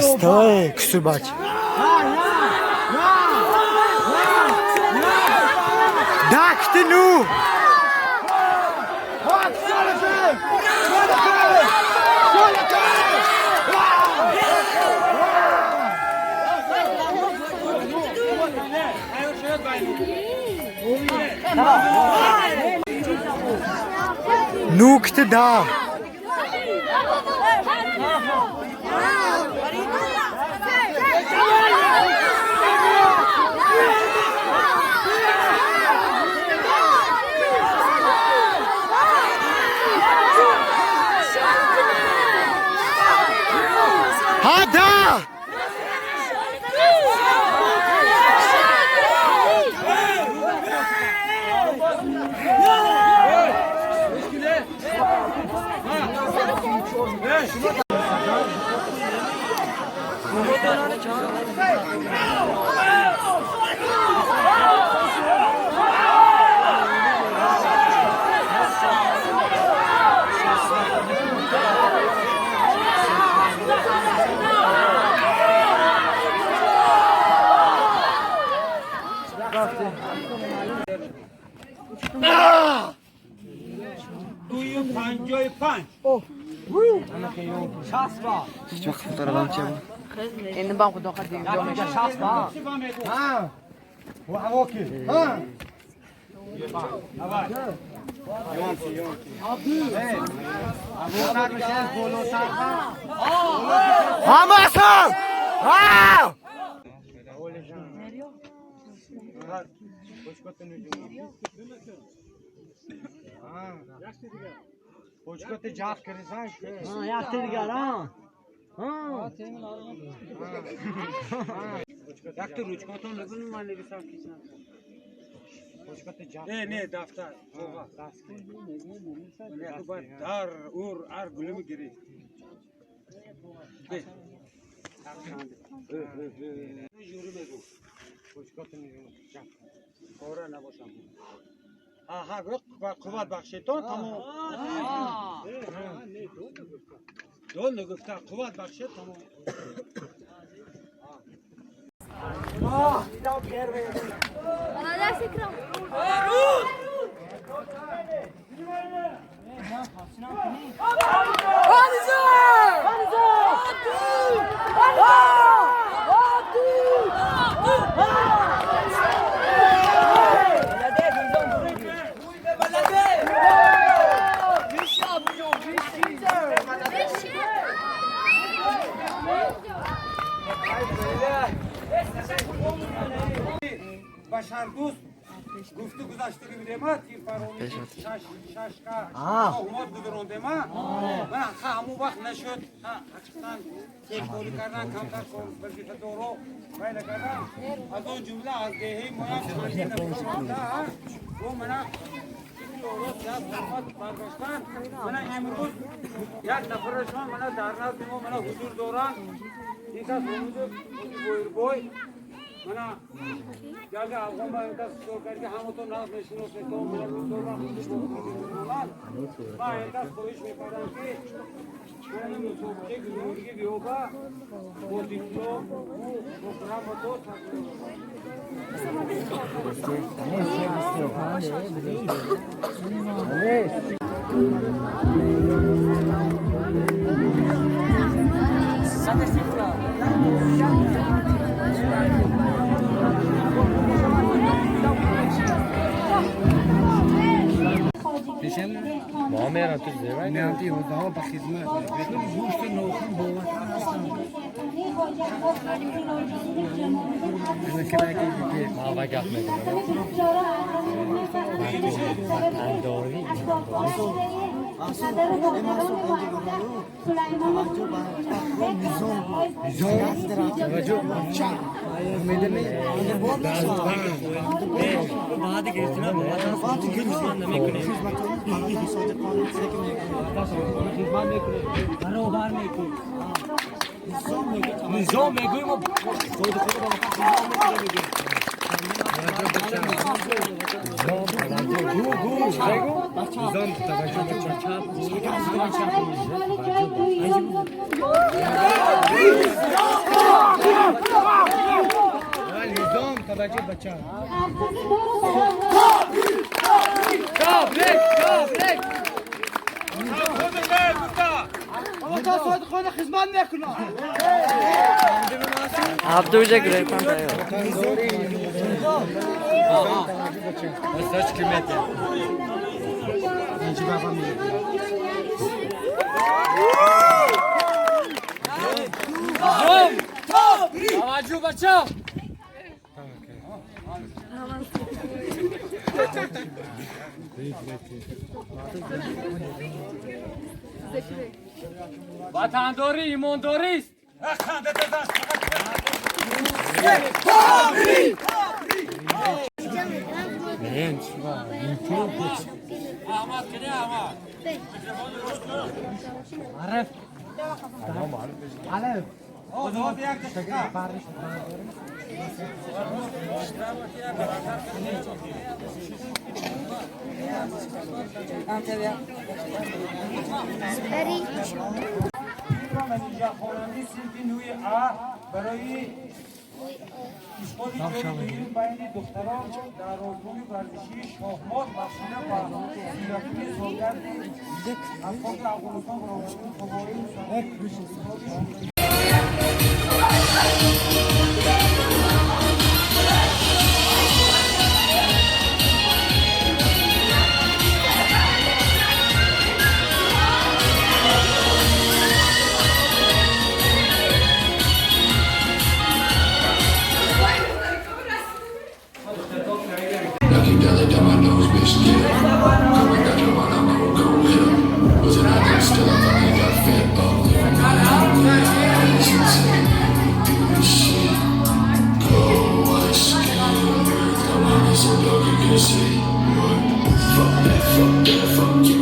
Стой, кусурбач. Да, ну! Ну, да! Ҳада! 2:55. Ҳамасам! Ҳа! Не, не, дафтар. Дар ур ар гулими гири. Пора набошам. Аҳа, қувват бахшитон тамом. Дон нагуфта қувват бахшид тамом. Башардӯст гуфту гузаштагӣ будема, тирпаронӣ шашка ҳумот гузарондема. Ман ҳамон вақт нашуд, ҳақиқатан теккорӣ кардан, камтар вазифадоро вай накардан. Аз он ҷумла аз деҳаи моям чандин нафар омада, бо мана баргаштан. Мана имрӯз як нафарашон мана дар назди мо мана ҳузур доранд. Ин кас Боирбой мана ҷанги афғон ба ин кас кор кард, ки ҳаматон нағз мешиносед. Мана бисёр вақт ма ин кас хоҳиш мекардам, ки мана мусобиқаи гузаронидагӣ биёба бо диплом, бо грамото. Ватандорӣ имондорист. Барои ишғоли ҷои байни духтарон дар озмуни варзишии шоҳмот бахшида ба 31-уми солгарди аз хоки Афғонистон баромадани қувваҳои Lucky belly down my nose, bitch, yeah. Come and got your mind, I'm gonna go hit him. Was it out there still? I finally got fed up. Living my life, do this shit. Go ice skin, come on, so dog, you can see. What? Fuck that, fuck that, fuck.